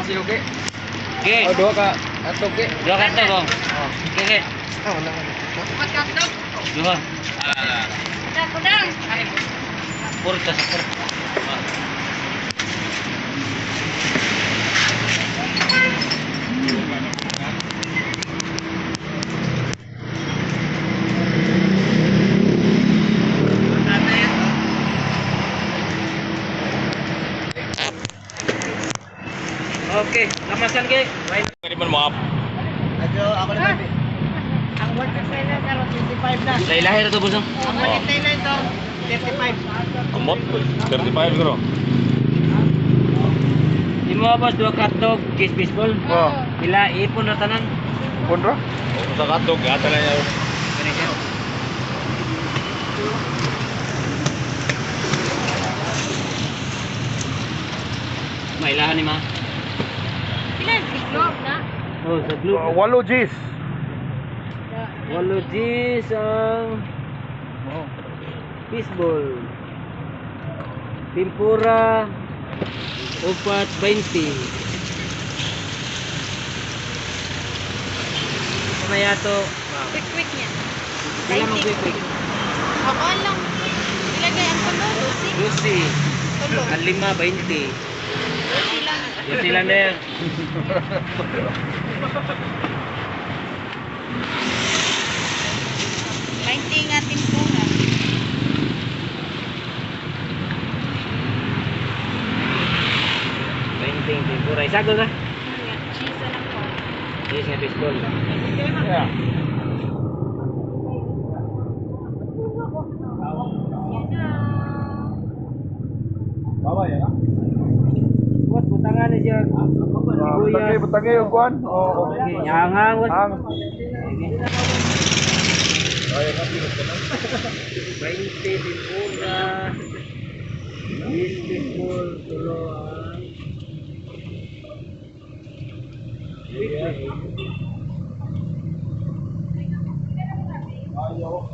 Si okay. Okay. Oh, duha ka ato ke. Dua ka to, bong. Okay, okay. Ah, wala ka. Magkatog. Dua. Kudang. Puro ta sa puro. Okay, kamasan kay. Pwede man mo up. Adyo ako na baby. Ang 159 na karon 25 na. Lahi-lahi ra to, busong. Ang 159 to 35. Amot 35 siguro. Di mo boss, duha ka hotdog, cheese baseball. Oh. Ila ipon ra tanan. Pon ra? Sa katog ata na niya. Kani siya. Mailahan ni ma. Pila globe na? Oh, sa blue. Walo G's. Walo G's ang Oh. baseball. Tempura 4.20. Kumaya to. Quick quick niya. Pila man quick quick. Ako lang. Ilagay ang tulo, 12. Lucy. Tulo. Ang lima, 20. 12 lang. Lucy lang na yan. 20 nga tempura. 20 tempura. Isagol na. Nga, cheese na lang ko. Yes, nga baseball. Yeah. Baba yan ah. Boss, butangan na siya. Butangi, butangi yung kuan. Oh. Okay, yangang. Boss. Ang 20 tempura. Yes, baseball. Tulo ang... Ayaw.